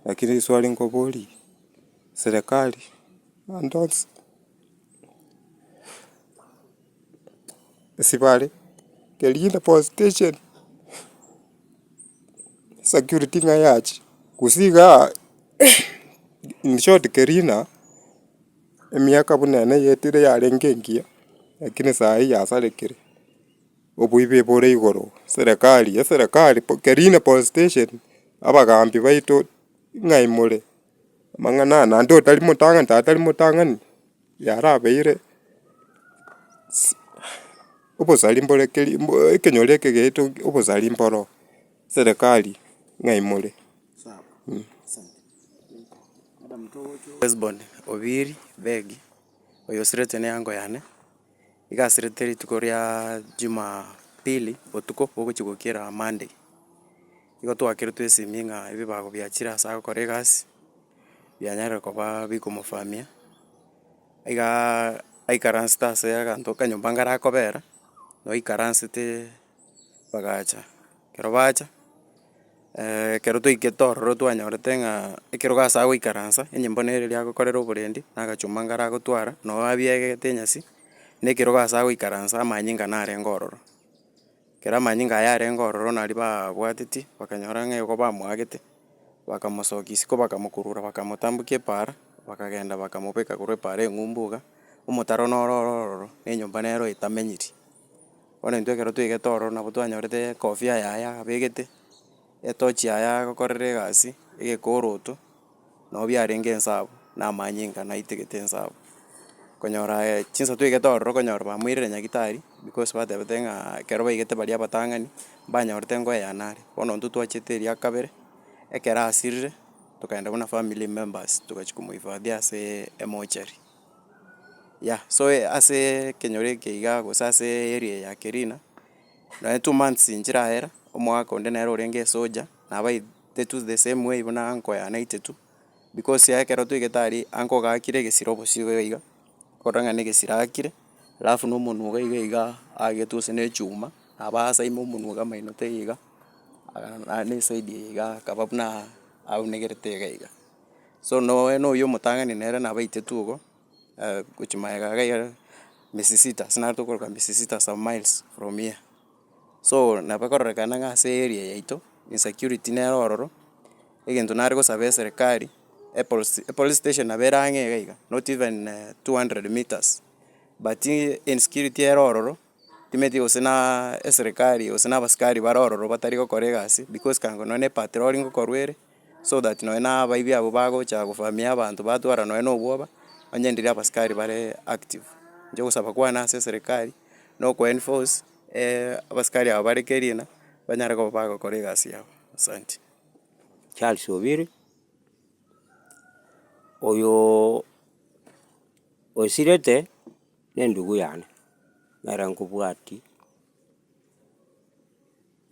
Lakini riswali nkoborie, serikali, ande onsi, esibare, Kerina police station, security ng'a yachia, gose igaa in short Kerina. Emiaka buna ene yetire yarenge engiya, lakini saii yasarekire, oboibi bore igoro, serekari eserekari po kerina police station, abagambi baito ng'ai more? Amang'ana aya naende otari motang'ani tata tari motang'ani, yarabeire si obosari mbore keri mbo ekenyoro eke giaito obosari mboro, serekari ng'ai more. Hesbon Obiri Begi, oyosirete neango yane, iga asirete rituko ria jumapili botuko bogochia gokiera monday. Igo twakeretwe esimi ng'a ebibago biachire ase agokora egasi, bianyarire koba bikomofamia, igaa aikaransete ase aganto akanyomba nkare akobera, noikaransete bagacha. Ekero bacha. Ekero twaikete ororo twanyorete ng'a ekerogo ase agoikaransa, enyomba nere eria agokorera oborendi, na agachuma nkare agotwara, noo abiegete enyasi, na ekerogo ase agoikaransa amanyinga narenge ororo. Ekero amanyinga aya arenge ororo naria babwatetie, bakanyora ng'a igo bamoagete, bakamosokia isiko bakamokurura bakamotambokia epaara, bakagenda bakamobeka korwa epaara eng'umbu iga, omotaro noro oro ororo, na enyomba nero etamenyiri. Bono intwe ekero twaigete ororo nabo twanyorete ekofia yaye abegete, etochi yaye agokorera egasi, egekoroto, nabo biarenge ense abwo, na amanyinga naitegete ense abwo. Konyora chinsa twaigete ororo konyora bamoirire nyagetari, because batebete ng'a ekero baigete baria abatang'ani, mbanyorete ngoeyana are. Bono intwe twachete eria kabere, ekero asirire, tokaenda buna family members togachia komohifadhi ase emochari. Yah, so ase ekenyoro eke igaa gose ase area ya Kerina, nonye 2 months nchirahera, omogaka onde nere orenge esoja, nabaetetwe the same way buna uncle yane aitetwe, because ekero twaigete aria, uncle iga akire egesire obosio iga iga, korora ng'a na egesire akire, alafu na omonwe iga iga iga agetwe gose na echuma, nabo asaime omonwe iga amaino taiyo iga, na eside eye iga akaba buna aunegerete iga iga. So noe na oyio omotang'ani nere nabaitetwe igo, gochia magega iga iga Misisita ase naro tokoroka Misisita some miles from here. So nabo ekororekana ng'a ase area yaito, insecurity nere ororo, egento nare gosaba eserekari, epolice epolice station nabo ere ang'e iga iga, not even 200 meters, but insecurity ere ororo, timanyeti gose na eserekari gose na abasikari bare ororo batari gokora egasi, because kango nonye na epatrol ngokorwa ere. So that nonye na abaibi abwo bagocha gofamia abanto batwara nonye na obwoba, onye ndiri abasikari bare active. Inche ogosaba kwane ase eserekari, na oko enforce abasikari aba bare kerina, banyare koba bagokora egasi yabo, asanti. Charles Obiri, oyoo osirete na endugu yane, nere nkobwatia.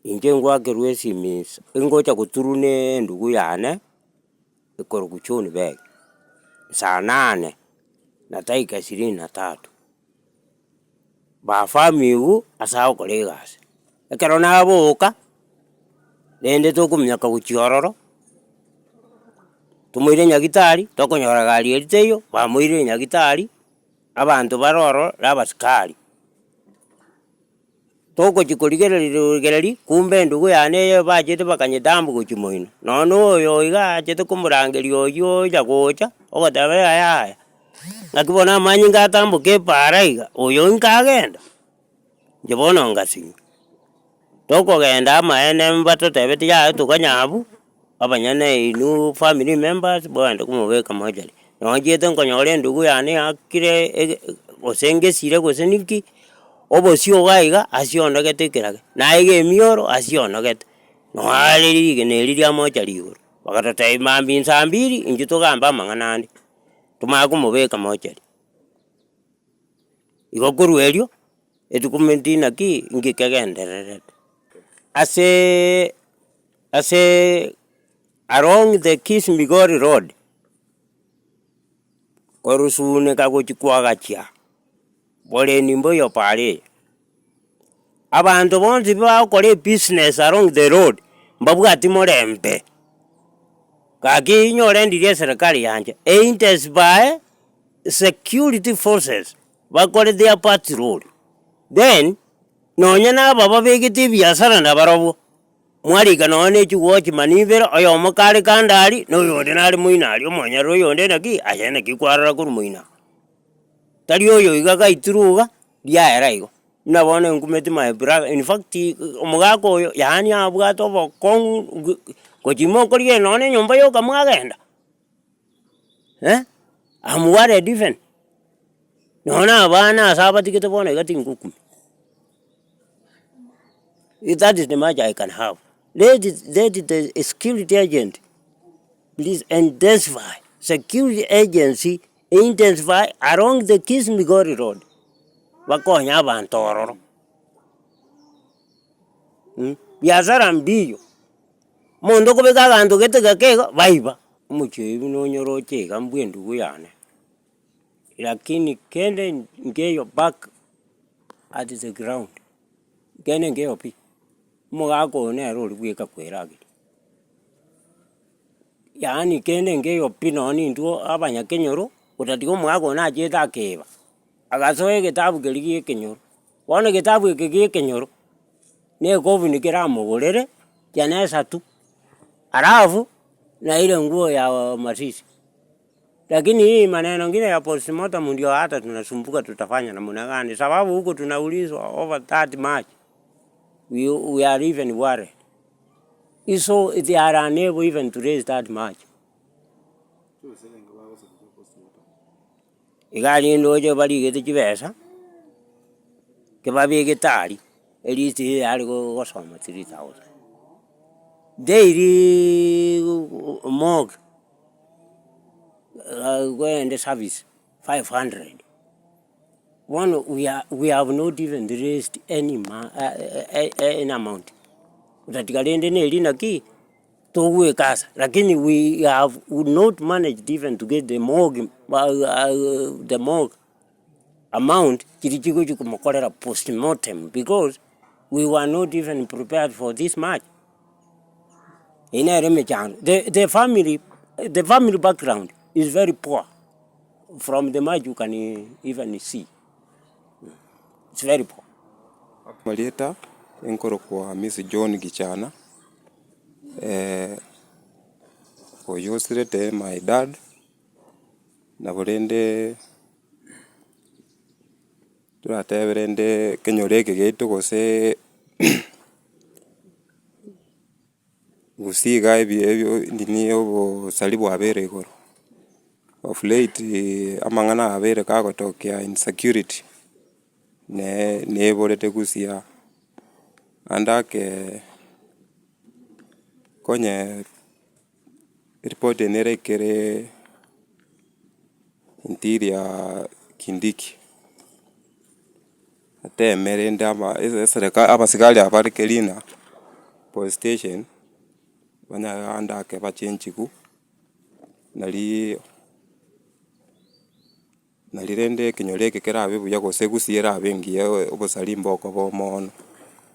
Inche ngwakerwa esimi ngocha goturwa na endugu yane, ekorokwa John Beg, saa nane na dakika ishirini na tatu, bafamiwu ase agokora egasi. Ekero naboka, rende tokominyoka gochia ororo, tomoire nyagetari, tokonyora gari eria teiyo, bamoirire nyagetari, abanto bare ororo na abasikari. Togochia korigereria rigereria, kumbe endugu yane eye bachete bakanyedump gochia moino. Nonya na oyo iga achete komorangeria oywo ocha gocha, ogoteba yaya yaya, ng'aki bono amanyinga atamboka epaara iga, oyo inka agenda? Inche bono ngasinywa. Tokogenda amaene mbatotebeti yaya toganye abwo, abanyene inwe family members bogende komobeka mochari. Nonye nchiete nkonyora endugu yane yaakire ege gose ngesire gose ninki, obosio iga iga asionogete ekerage, naye emioro asionogete, nonya are rigena erio ria mochari igoro. Bagatotebia mambia saa mbiri intwe togambe amang'ana ande, tomanye komobeka mochari. Igo korwa erio, etukumenti naki, inki kegendererete aseeee aseee along the Kisii Migori road, korusuneka gochia kwagachia, boreni mboiyo paara eye. Abanto bonsi bagokora ebusiness along the road, mbabwati morembe. Gaki inyore ndiria eserekari yanche eintensify security forces bakore their patrol, then nonye na aba babegete ebiasara nabarobwo, mwarika nonye na echiwatchman ibere, oyomo kare kando aria, na oyonde nare moino aria, omonyerere oyonde naki, aye naki kwarora korwa moino aa. Tari oyo iga gaitirwe iga, riaera igo. Buna bono enkumeti my brother, in fact omogaka oyo yaani abwate obokong'u go gochia mokorigereria nonye na enyomba yoka mwagenda eh, am worried even, nonye na abana ase abatigete bono iga tingokumia. That is the much I can have. Let let the security agent please intensify, security agency intensify along the Kisii Migori road, bakonye abanto ororo biasara mbiyo, omonto okobeka aganto gete gake igo, baiba. Omochie oyio buna onyoroche iga mbwa endugu yane, lakini kende nkeyo back at the ground, kende nkeyo pi, omogaka oyo nere oria bweka kwerageria. Yaani kende nkeiyo pi nonye na intwe abanyakenyoro, gotatiga omogaka oyo nachete akeiba, agasoa egetabu keria gia ekenyoro, bono egetabu eke gia ekenyoro, na ekofini keramogorere jeneza tu, alafu na ile nguo ya masisi. Lakini hii maneno ingine ya postmortem ndio hata tunasumbuka tutafanya namna gani sababu huko tunaulizwa over that much we, we are even worried. So they are unable even to raise that much. Iga rende oche barigete chibesa, kebabegete aria, erist eye yare gosoma 3000. Daily morgue, kogende service 500. Bono we are we have not even raised any ma any amount, otatiga rende na eria naki. Togwekasa lakini we have not managed even to get the morgue the morgue amount chiria chigochi komokorera postmortem because we were not even prepared for this much. Eyio nere emechando, the the family the family background is very poor from the much you can even see, it's very poor. Amarieta nkorokwa Hamisi John Gichana. Oyio osirete my dad, nabo rende toratebe rende ekenyoro eke giaito gose gose iga ebi ebi nini obosari bwabeire igoro. Of late amang'ana abeire kagotokea insecurity, ne neborete gusii aa. Naende ake konye eripoti eye nere ekere interior Kindiki, ateme rende aba esereka abasigari aba bare Kerina police station, banyare ande ake bachenchigwe, nariii. Nari rende ekenyoro eke kerabe buya gose gusii erabe engiya obosari mbokoba omono.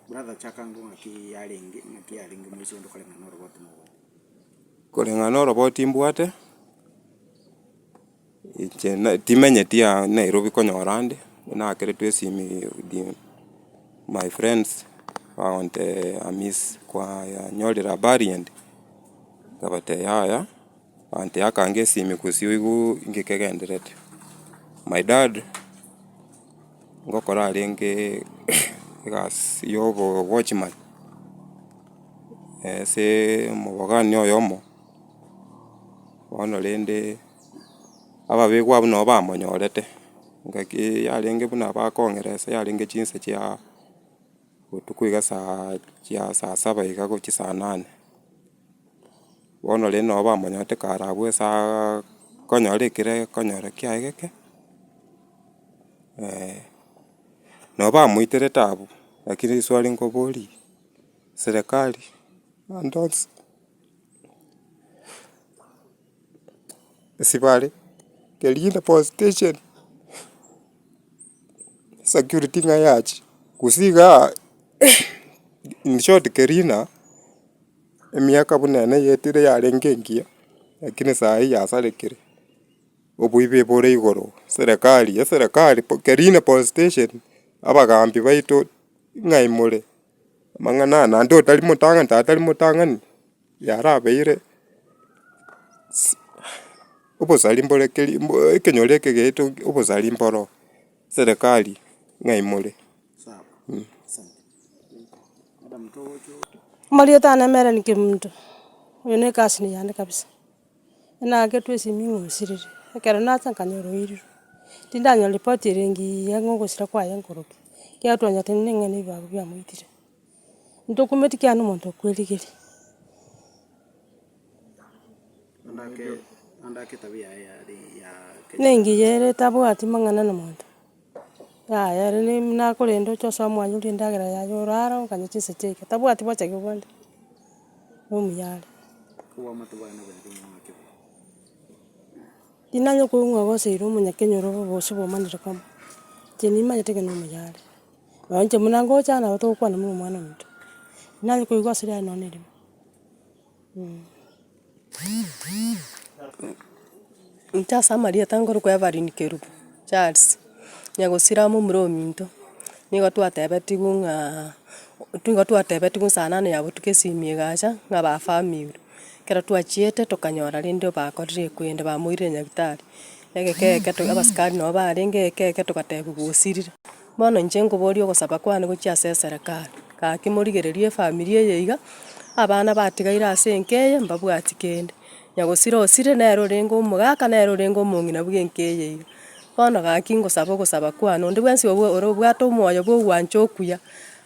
Brother chaka ango ng'aki yarenge ng'aki yarenge moise onde koreng'ana na oroboti mobwate. Koreng'ana na oroboti mbwate, inche na timenyeti aa Nairobi konyora ande, naakeretwe esimi with my friends bagontebia Hamisi kwanyorire habari ende, nkabatebia yaya. Abanto yakanga esimi gose oigwe inki kegenderete. My dad, ngokora arenge egasi ya obo watchman, ase omobogani oyomo, bono rende ababegwa abwo nabo bamonyorete, ngaki yarenge buna bakong'eresa yarenge chinsa chia botuko iga saa chia saa saba iga gochia saa nane. Bono rende nabo bamonyorete kare abwo ase aaaa konyora ekere konyora kiaye geke, nabo bamoiterete abwo, lakini riswali nkoboria, serikali ande onsi ase bare Kerindo police station, security ng'a yachia, gose igaa in short Kerina. Emiaka buna ene yetire yarenge engiya. lakini saii yasarekire, oboibi bore igoro, serekari eserekari Kerina police station, abagambi baito ng'ai more, amang'ana aya naende otari motang'ani tata tari motang'ani, yarabeire obosari mbore keri mbo ekenyoro eke giaito obosari mboro, serekari ng'ai more. Amarieta ane Melanie Kemunto, oyo ne ecousin yane kabisa, naaketwe esimi ng'a osirire, ekero nacha nkanyora oirirwe, tindanyora ripoti ere engiya ng'a ogosira kwaye nkoroki, ekiagera twanyete ning'a na ebibago biamoitire. Ntokumeti kiagera na omonto okwerigeria. Nengiya ere etabwati mang'ana na monto. Yaya ere ne nakorenda oche osoe mwaye orie endagera yaye orare okanye chinsa chiaika, tabwati bochagi bonde, nomuya are. Tinanya koigwa ng'a ogoseire omonyakenyoro bobe gose bomanire komo, inche nimanyete ng'a nomuya are. Nonye inche buna ngocha nabo togokwana buna omwana ominto, tinanya koigwa ase riaye nonye na erimo. Inche ase amarieta nkorokwa Everine Kerubo Charles, nyagosira momura ominto, nigo twatebetigwe ng'aa nigo twatebetigwe saa nane ya botuko esimi egacha ng'a bafamirwe. Ekero twachiete tokanyora rende bakorire ekwende bamoirire nyagetari, egeka eke to abasikari nabo barenge egeka eke togatebiwa osirire. Bono inche nkoboria ogosaba kwane gochia ase eserekari, gaki morigererie efamiri eye iga, abana batigaire ase enka eye mbabwati kende, nyagosira osire nere orenge omogaka nere orenge omong'ina bwa enka eye iga. Bono gaki ngosaba ogosaba kwane, onde bwensi obwo ore obwate omoyo bwa ogwancha okuya,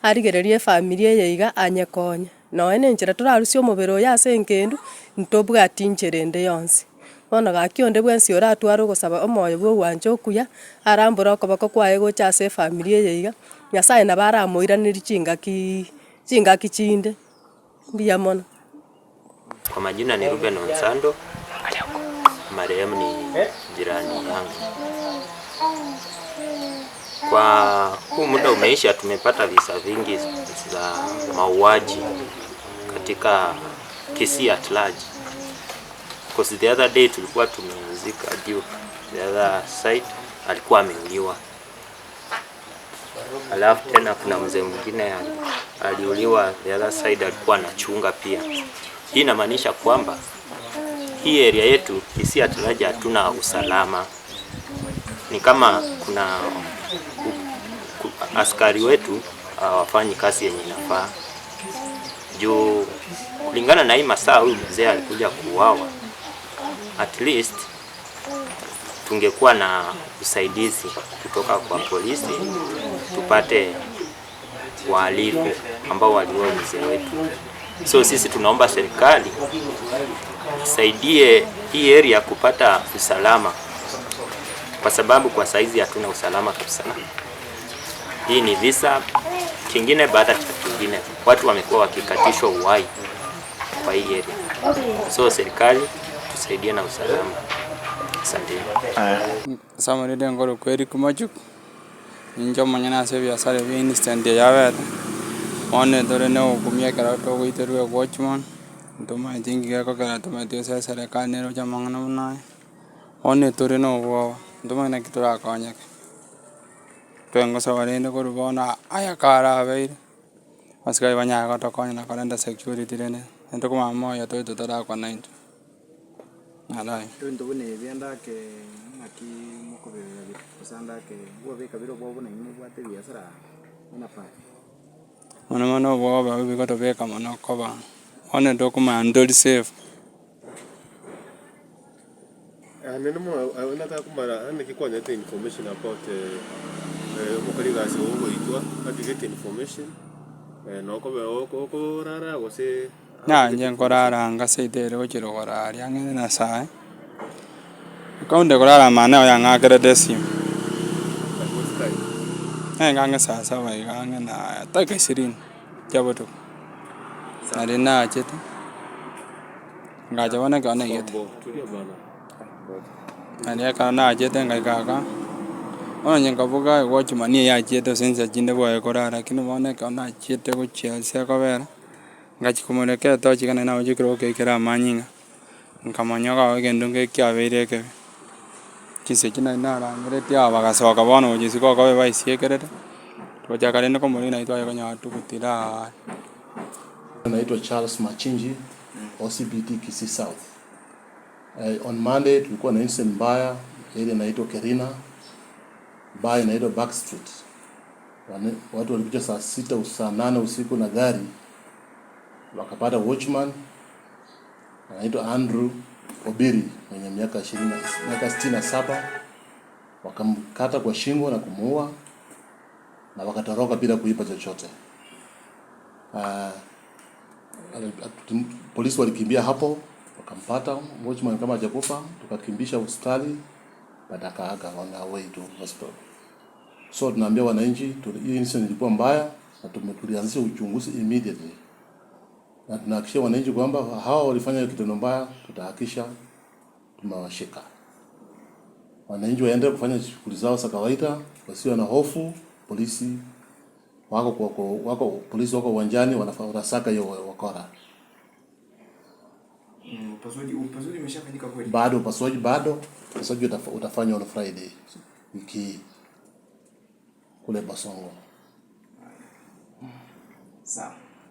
arigererie efamiri eye iga anyekonye. Nonya na enchera torarusie omobere oye ase engendu, ntobwati nchera ende yonsi. Bono gaki onde bwensi oratware ogosaba omoyo bwa ogwancha okuya, arambore okoboko kwaye gocha ase efamiri eye iga, Nyasaye nabo aramoiranerie chingakiii chingaki chinde, mbuya mono. Kwa majina ni Reuben Onsando, marehemu ni jirani yangu. Kwa huu muda umeisha, tumepata visa vingi za mauaji katika Kisii at large. Because the other day tulikuwa tumezika Duke, the other side alikuwa ameuliwa. Alafu tena kuna mzee mwingine aliuliwa the other side alikuwa anachunga pia. Hii inamaanisha kwamba hii area yetu Kisii at large hatuna usalama. Ni kama kuna askari wetu hawafanyi kazi yenye inafaa. Juu kulingana na hii masaa huyu mzee alikuja kuuawa, at least tungekuwa na usaidizi kutoka kwa polisi tupate wahalifu ambao waliua mzee wetu. So sisi tunaomba serikali isaidie hii area kupata usalama, kwa sababu kwa saizi hatuna usalama kabisa. Hii ni visa kingine baada cha kingine, watu wamekuwa wakikatishwa uhai kwa hii area. So serikali tusaidie na usalama. Asante. Ase amarende nkorokwa Eric Machuku, ninche omonyene ase ebiasara ebia instant eye yabete, bono tore na ogokumia ekero togoiterwa ewatchman, ntomanyeti inki gekogera tomanyeti gose eserekari neroche amang'ana buna aya, bono tore na obwoba, ntomanyeti naki torakonyeke. Twengosaba rende korwa bono aya karabeire, abasikari banyare gotokonya na korenta security rende, ntokomanya moyo toito totarakwa naintwe. Nyasae. Ebinto buna ebi andake ng'aki mokobirora bire, gose andake nkobabeka bire obwoba buna inwe mobwate ebiasara buna paa. Mono mono obwoba obo bigotobeka mono koba bono tokomanya ntori safe. Naende mo nataka komanya naki kwanyete information about omokori egasi ogo ogoitwa, how do you get information, nokobera okorara gose. Naye nkorara anga seito ere gochia rogoro aria ang'e na Nyasae, ekaunti korara mama nere oyang'akerete esimi, nigo ang'e saa saba iga ang'e na dakika ishirini chia botuko, naria nachete, ngacha bono ekero naigete, naria ekero nachete ngaika igaa, bono inche nkaboka ewatchman nigo yachiete ase chinsa chinde bwaye korara lakini bono ekero nachiete gochia ase ekobera. Ngachia komoreka etochi iga naende nabochokire gokeikera amanyinga. Nkamanya iga egento nge kiabeire ekebe, chinsa echio nari narangeretie aba bagasoka bono gochia isiko okobe baisiekerete, togochaka rende komorina naye tware konyora togotira aare. Naitwa Charles Machinji, OCPD Kisii South. Eh, on Monday tulikuwa na incident mbaya area inaitwa Kerina, bar inaitwa Back Street. Wane, watu walikuja saa sita saa nane usiku na gari wakapata watchman anaitwa Andrew Obiri mwenye miaka ishirini miaka sitini na saba wakamkata kwa shingo na kumuua na wakatoroka bila kuiba chochote. Uh, polisi walikimbia hapo wakampata watchman kama hajakufa, tukakimbisha hospitali but akaaga on our way to hospital. So tunaambia wananchi hiyo incident ilikuwa mbaya na tulianzisha uchunguzi immediately, na tunahakikishia wananchi kwamba hawa walifanya kitendo mbaya, tutahakikisha tumewashika. Wananchi waendelee kufanya shughuli zao za kawaida, wasiwe na hofu. Polisi wako kwa, wako polisi wako uwanjani wanasaka hiyo wakora. Upasuaji upasuaji umeshafanyika kweli? Bado upasuaji bado, upasuaji utafanywa on Friday wiki hii kule Basongo. Sawa.